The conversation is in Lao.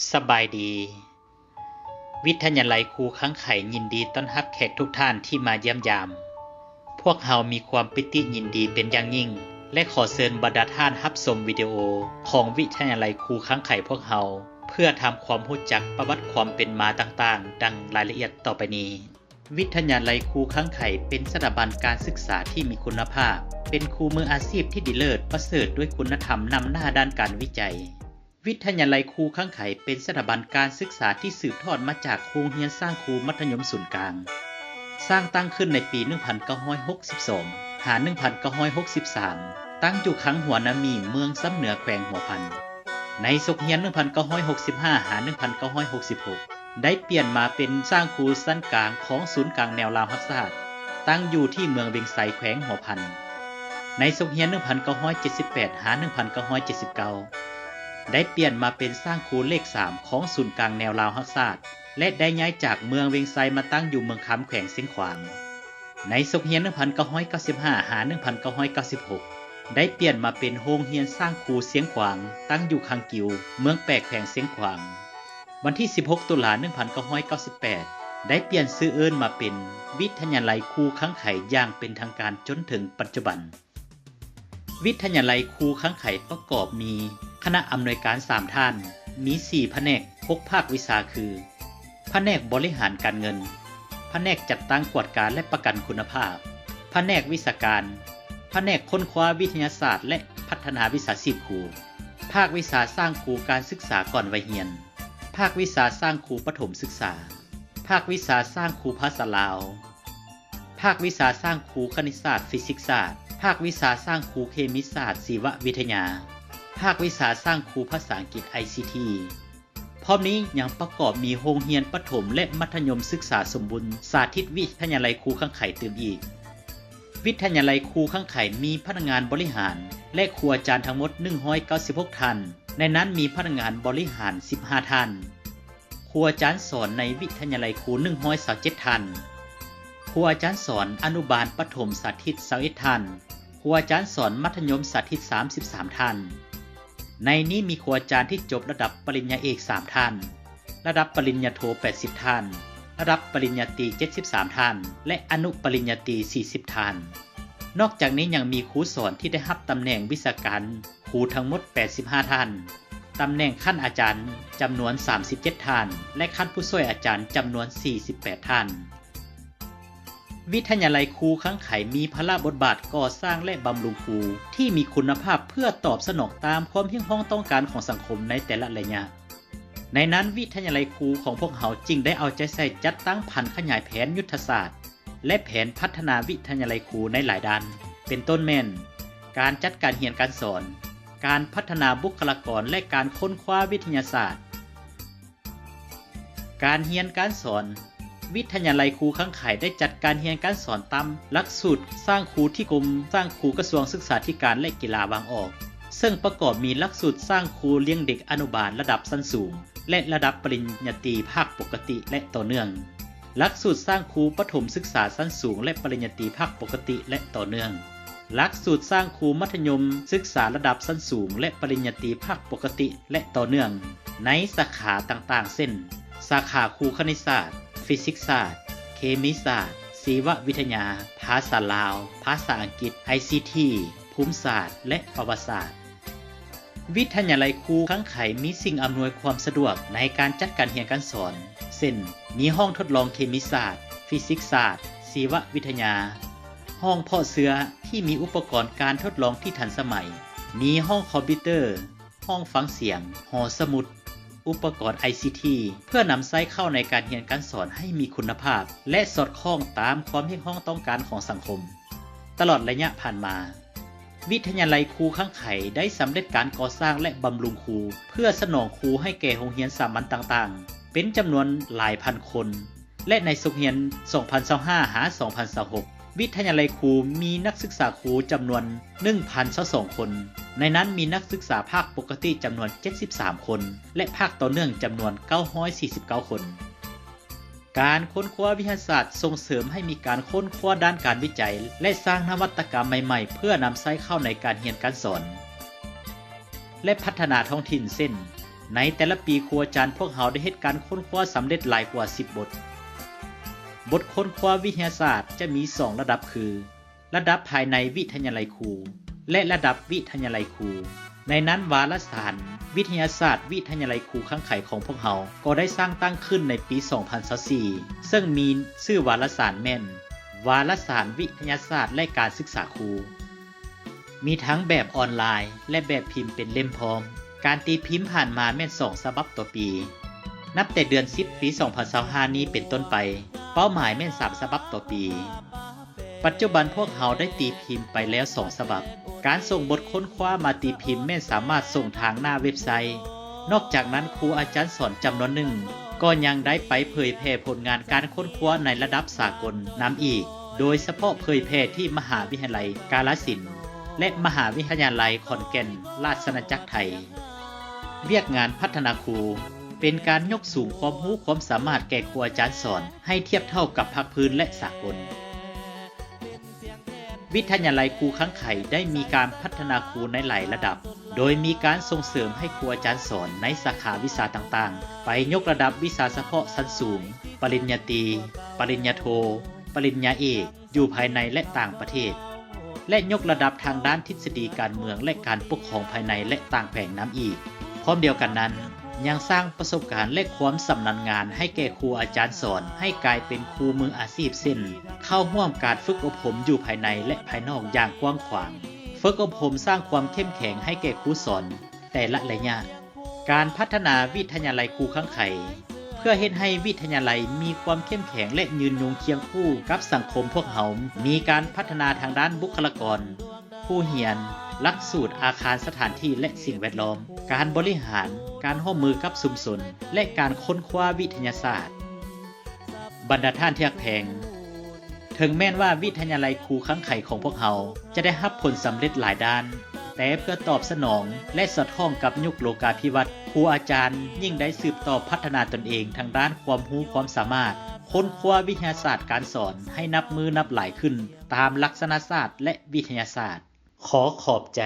ສະບາຍດີ. ວິທະຍາໄລຄູຄັງໄຂຍິນດີຕ້ອນຮັບແຂກທຸກທ່ານທີ່ມາຢ້ຽມຢາມ. ພວກເຮົາມີຄວາມປີຕິຍິນດີເປັນຢ່າງຍິ່ງ ແລະ ຂໍເຊີນບັນດາທ່ານຮັບຊົມວິດີໂອຂອງວິທະຍາໄລຄູຄັງໄຂພວກເຮົາ ເພື່ອທຳຄວາມຮູ້ຈັກປະຫວັດຄວາມເປັນມາຕ່າງໆ ດັ່ງລາຍລະອຽດຕໍ່ໄປນີ້. ວິທະຍາໄລຄູຄັງໄຂເປັນສະຖາບັນການສຶກສາທີ່ມີຄຸນນະພາບ, ເປັນຄູ່ມືອາຊີບທີ່ດີເລີດ, ປະເສີດດ້ວຍຄຸນນະທຳນຳໜ້າດ້ານການວິໄຈ. ວິທະຍາໄລຄູຄັງໄຂເປັນສະຖາບັນການສຶກສາທີ່ສືບທອດມາຈາກໂຮງຮຽນສ້າງຄູມັດທະຍົມສູນກາງ, ສ້າງຕັ້ງຂຶ້ນໃນປີໜຶ່ງພັນເກົ້າຮ້ອຍຫົກສິບສອງ ຫາ ໜຶ່ງພັນເກົ້າຮ້ອຍຫົກສິບສາມ ຕັ້ງຢູ່ຄັງຫົວນາມີ ເມືອງຊຳເໜືອ ແຂວງຫົວພັນ. ໃນສົກຮຽນໜຶ່ງພັນເກົ້າຮ້ອຍຫົກສິບຫ້າ ຫາ ໜຶ່ງພັນເກົ້າຮ້ອຍຫົກສິບຫົກ ໄດ້ປ່ຽນມາເປັນສ້າງຄູຊັ້ນກາງຂອງສູນກາງແນວລາວຮັກຊາດ, ຕັ້ງຢູ່ທີ່ເມືອງວຽງໄຊ ແຂວງຫົວພັນ. ໃນສົກຮຽນໜຶ່ງພັນເກົ້າຮ້ອຍເຈັດສິບແປດ ຫາ ໜຶ່ງພັນເກົ້າຮ້ອຍເຈັດສິບເກົ້າ ໄດ້ປ່ຽນມາເປັນສ້າງຄູເລກສາມຂອງສູນກາງແນວລາວຮັກຊາດ ແລະ ໄດ້ຍ້າຍຈາກເມືອງວຽງໄຊມາຕັ້ງຢູ່ເມືອງຄຳ ແຂວງຊຽງຂວາງ. ໃນສົກຮຽນໜຶ່ງພັນເກົ້າຮ້ອຍເກົ້າສິບຫ້າ ຫາ ໜຶ່ງພັນເກົ້າຮ້ອຍເກົ້າສິບຫົກ ໄດ້ປ່ຽນມາເປັນໂຮງຮຽນສ້າງຄູຊຽງຂວາງ ຕັ້ງຢູ່ຄັງກິວ ເມືອງແປກ ແຂວງຊຽງຂວາງ. ວັນທີສິບຫົກ ຕຸລາ ໜຶ່ງພັນເກົ້າຮ້ອຍເກົ້າສິບແປດ ໄດ້ປ່ຽນຊື່ເອີ້ນມາເປັນວິທະຍາໄລຄູຄັງໄຂຢ່າງເປັນທາງການຈົນເຖິງປັດຈຸບັນ. ວິທະຍາໄລຄູຄັງໄຂປະກອບມີຄະນະອຳນວຍການສາມທ່ານ, ມີສີ່ພະແນກ, ຫົກພາກວິຊາຄື ພະແນກບໍລິຫານການເງິນ, ພະແນກຈັດຕັ້ງກວດກາ ແລະ ປະກັນຄຸນນະພາບ, ພະແນກວິຊາການ, ພະແນກຄົ້ນຄວ້າວິທະຍາສາດ ແລະ ພັດທະນາວິຊາຊີບຄູ, ພາກວິຊາສ້າງຄູການສຶກສາກ່ອນໄວຮຽນ, ພາກວິຊາສ້າງຄູປະຖົມສຶກສາ, ພາກວິຊາສ້າງຄູພາສາລາວ, ພາກວິຊາສ້າງຄູຄະນິດສາດ, ຟີຊິກສາດ, ພາກວິຊາສ້າງຄູເຄມີສາດ, ຊີວະວິທະຍາ, ພາກວິຊາສ້າງຄູພາສາອັງກິດ, ໄອຊີທີ. ພ້ອມນີ້ຍັງປະກອບມີໂຮງຮຽນປະຖົມ ແລະ ມັດທະຍົມສຶກສາສົມບູນ ສາທິດວິທະຍາໄລຄູຄັງໄຂຕື່ມອີກ. ວິທະຍາໄລຄູຄັງໄຂມີພະນັກງານບໍລິຫານ ແລະ ຄູອາຈານທັງໝົດໜຶ່ງຮ້ອຍເກົ້າສິບຫົກທ່ານ, ໃນນັ້ນມີພະນັກງານບໍລິຫານສິບຫ້າທ່ານ, ຄູອາຈານສອນໃນວິທະຍາໄລຄູໜຶ່ງຮ້ອຍຊາວເຈັດທ່ານ, ຄູອາຈານສອນອະນຸບານປະຖົມສາທິດຊາວເອັດທ່ານ, ຄູອາຈານສອນມັດທະຍົມສາທິດສາມສິບສາມທ່ານ. ໃນນີ້ມີຄູອາຈານທີ່ຈົບລະດັບປະລິນຍາເອກສາມທ່ານ, ລະດັບປະລິນຍາໂທແປດສິບທ່ານ, ລະດັບປະລິນຍາຕີເຈັດສິບສາມທ່ານ ແລະ ອະນຸປະລິນຍາຕີສີ່ສິບທ່ານ. ນອກຈາກນີ້ຍັງມີຄູສອນທີ່ໄດ້ຮັບຕຳແໜ່ງວິຊາການຄູທັງໝົດແປດສິບຫ້າທ່ານ, ຕຳແໜ່ງຂັ້ນອາຈານຈຳນວນສາມສິບເຈັດທ່ານ ແລະ ຂັ້ນຜູ້ຊ່ວຍອາຈານຈຳນວນສີ່ສິບແປດທ່ານ. ວິທະຍາໄລຄູຄັງໄຂມີພາລະບົດບາດກໍ່ສ້າງ ແລະ ບຳລຸງຄູທີ່ມີຄຸນນະພາບ ເພື່ອຕອບສະໜອງຕາມຄວາມຮຽກຮ້ອງຕ້ອງການຂອງສັງຄົມໃນແຕ່ລະໄລຍະ. ໃນນັ້ນ ວິທະຍາໄລຄູຂອງພວກເຮົາຈຶ່ງໄດ້ເອົາໃຈໃສ່ຈັດຕັ້ງຜັນຂະຫຍາຍແຜນຍຸດທະສາດ ແລະ ແຜນພັດທະນາວິທະຍາໄລຄູໃນຫຼາຍດ້ານ, ເປັນຕົ້ນແມ່ນ ການຈັດການຮຽນການສອນ, ການພັດທະນາບຸກຄະລາກອນ ແລະ ການຄົ້ນຄວ້າວິທະຍາສາດ. ການຮຽນການສອນ, ວິທະຍາໄລຄູຄັງໄຂໄດ້ຈັດການຮຽນການສອນຕາມຫຼັກສູດສ້າງຄູທີ່ກົມສ້າງຄູກະຊວງສຶກສາທິການ ແລະ ກິລາວາງອອກ, ເຊິ່ງປະກອບມີຫຼັກສູດສ້າງຄູລ້ຽງເດັກອະນຸບານລະດັບຊັ້ນສູງ ແລະ ລະດັບປະລິນຍາຕີພາກປົກກະຕິ ແລະ ຕໍ່ເນື່ອງ, ຫຼັກສູດສ້າງຄູປະຖົມສຶກສາຊັ້ນສູງ ແລະ ປະລິນຍາຕີພາກປົກກະຕິ ແລະ ຕໍ່ເນື່ອງ, ຫຼັກສູດສ້າງຄູມັດທະຍົມສຶກສາລະດັບຊັ້ນສູງ ແລະ ປະລິນຍາຕີພາກປົກກະຕິ ແລະ ຕໍ່ເນື່ອງ ໃນສາຂາຕ່າງໆ ເຊັ່ນ ສາຂາຄູຄະນິດສາດ, ຟີຊິກສາດ, ເຄມີສາດ, ຊີວະວິທະຍາ, ພາສາລາວ, ພາສາອັງກິດ, ໄອຊີທີ, ພູມສາດ ແລະ ປະຫວັດສາດ. ວິທະຍາໄລຄູຄັງໄຂມີສິ່ງອຳນວຍຄວາມສະດວກໃນການຈັດການຮຽນການສອນ ເຊັ່ນ ມີຫ້ອງທົດລອງເຄມີສາດ, ຟີຊິກສາດ, ຊີວະວິທະຍາ, ຫ້ອງເພາະເຊື້ອທີ່ມີອຸປະກອນການທົດລອງທີ່ທັນສະໄໝ, ມີຫ້ອງຄອມພິວເຕີ, ຫ້ອງຟັງສຽງ, ຫໍສະໝຸດ, ອຸປະກອນໄອຊີທີ ເພື່ອນຳໃຊ້ເຂົ້າໃນການຮຽນການສອນໃຫ້ມີຄຸນນະພາບ ແລະ ສອດຄ່ອງຕາມຄວາມຮຽກຮ້ອງຕ້ອງການຂອງສັງຄົມ. ຕະຫຼອດໄລຍະຜ່ານມາ, ວິທະຍາໄລຄູຄັງໄຂໄດ້ສຳເລັດການກໍ່ສ້າງ ແລະ ບຳລຸງຄູ ເພື່ອສະໜອງຄູໃຫ້ແກ່ໂຮງຮຽນສາມັນຕ່າງໆ ເປັນຈຳນວນຫຼາຍພັນຄົນ ແລະ ໃນສົກຮຽນສອງພັນຊາວຫ້າ ຫາ ສອງພັນຊາວຫົກ ວິທະຍາໄລຄູມີນັກສຶກສາຄູຈຳນວນໜຶ່ງພັນຊາວສອງຄົນ, ໃນນັ້ນມີນັກສຶກສາພາກປົກກະຕິຈຳນວນເຈັດສິບສາມຄົນ ແລະ ພາກຕໍ່ເນື່ອງຈຳນວນເກົ້າຮ້ອຍສີ່ສິບເກົ້າຄົນ. ການຄົ້ນຄວ້າວິທະຍາສາດສົ່ງເສີມໃຫ້ມີການຄົ້ນຄວ້າດ້ານການວິໄຈ ແລະ ສ້າງນະວັດຕະກຳໃໝ່ໆ ເພື່ອນຳໃຊ້ເຂົ້າໃນການຮຽນການສອນ ແລະ ພັດທະນາທ້ອງຖິ່ນ ເຊັ່ນ ໃນແຕ່ລະປີ, ຄູອາຈານພວກເຮົາໄດ້ເຮັດການຄົ້ນຄວ້າສຳເລັດຫຼາຍກວ່າສິບບົດ. ບົດຄົ້ນຄວ້າວິທະຍາສາດຈະມີສອງລະດັບຄື ລະດັບພາຍໃນວິທະຍາໄລຄູ ແລະ ລະດັບວິທະຍາໄລຄູ. ໃນນັ້ນ, ວາລະສານວິທະຍາສາດວິທະຍາໄລຄູຄັງໄຂຂອງພວກເຮົາກໍໄດ້ສ້າງຕັ້ງຂຶ້ນໃນປີສອງພັນຊາວສີ່ ເຊິ່ງມີຊື່ວາລະສານແມ່ນ ວາລະສານວິທະຍາສາດ ແລະ ການສຶກສາຄູ. ມີທັງແບບອອນລາຍ ແລະ ແບບພິມເປັນເຫຼັ້ມພ້ອມ. ການຕີພິມຜ່ານມາແມ່ນສອງສະບັບຕໍ່ປີ. ນັບແຕ່ເດືອນສິບ ປີສອງພັນຊາວຫ້ານີ້ເປັນຕົ້ນໄປ, ເປົ້າໝາຍແມ່ນສາມສະບັບຕໍ່ປີ. ປັດຈຸບັນພວກເຮົາໄດ້ຕີພິມໄປແລ້ວສອງສະບັບ. ການສົ່ງບົດຄົ້ນຄວ້າມາຕີພິມແມ່ນສາມາດສົ່ງທາງໜ້າເວັບໄຊ. ນອກຈາກນັ້ນ, ຄູອາຈານສອນຈຳນວນໜຶ່ງກໍຍັງໄດ້ໄປເຜີຍແຜ່ຜົນງານການຄົ້ນຄວ້າໃນລະດັບສາກົນນຳອີກ, ໂດຍສະເພາະເຜີຍແຜ່ທີ່ມະຫາວິທະຍາໄລກາລະສິນ ແລະ ມະຫາວິທະຍາໄລຂອນແກ່ນ ລາຊະອານາຈັກໄທ. ວຽກງານພັດທະນາຄູ ເປັນການຍົກສູງຄວາມຮູ້ຄວາມສາມາດແກ່ຄູອາຈານສອນໃຫ້ທຽບເທົ່າກັບພາກພື້ນ ແລະ ສາກົນ. ວິທະຍາໄລຄູຄັງໄຂໄດ້ມີການພັດທະນາຄູໃນຫຼາຍລະດັບ, ໂດຍມີການສົ່ງເສີມໃຫ້ຄູອາຈານສອນໃນສາຂາວິຊາຕ່າງໆ ໄປຍົກລະດັບວິຊາສະເພາະຊັ້ນສູງ, ປະລິນຍາຕີ, ປະລິນຍາໂທ, ປະລິນຍາເອກ ຢູ່ພາຍໃນ ແລະ ຕ່າງປະເທດ ແລະ ຍົກລະດັບທາງດ້ານທິດສະດີການເມືອງ ແລະ ການປົກຄອງພາຍໃນ ແລະ ຕ່າງແຂວງນຳອີກ. ພ້ອມດຽວກັນນັ້ນ, ຍັງສ້າງປະສົບການ ແລະ ຄວາມຊຳນານງານໃຫ້ແກ່ຄູອາຈານສອນໃຫ້ກາຍເປັນຄູ່ມືອາຊີບ ເຊັ່ນ ເຂົ້າຮ່ວມການຝຶກອົບຮົມຢູ່ພາຍໃນ ແລະ ພາຍນອກຢ່າງກວ້າງຂວາງ, ຝຶກອົບຮົມສ້າງຄວາມເຂັ້ມແຂງໃຫ້ແກ່ຄູສອນແຕ່ລະໄລຍະ. ການພັດທະນາວິທະຍາໄລຄູຄັງໄຂ ເພື່ອເຮັດໃຫ້ວິທະຍາໄລມີຄວາມເຂັ້ມແຂງ ແລະ ຍືນຍົງຄຽງຄູ່ກັບສັງຄົມພວກເຮົາ, ມີການພັດທະນາທາງດ້ານບຸກຄະລາກອນ, ຜູ້ຮຽນ, ຫຼັກສູດ, ອາຄານສະຖານທີ່ ແລະ ສິ່ງແວດລ້ອມ, ການບໍລິຫານ, ການຮ່ວມມືກັບຊຸມຊົນ ແລະ ການຄົ້ນຄວ້າວິທະຍາສາດ. ບັນດາທ່ານທີ່ຮັກແພງ, ເຖິງແມ່ນວ່າວິທະຍາໄລຄູຄັງໄຂຂອງພວກເຮົາຈະໄດ້ຮັບຜົນສຳເລັດຫຼາຍດ້ານ, ແຕ່ເພື່ອຕອບສະໜອງ ແລະ ສອດຄ່ອງກັບຍຸກໂລກາພິວັດ, ຄູອາຈານຍິ່ງໄດ້ສືບຕໍ່ພັດທະນາຕົນເອງທາງດ້ານຄວາມຮູ້ຄວາມສາມາດ, ຄົ້ນຄວ້າວິທະຍາສາດການສອນໃຫ້ນັບມື້ນັບຫຼາຍຂຶ້ນຕາມລັກສະນະສາດ ແລະ ວິທະຍາສາດ. ຂໍຂອບໃຈ.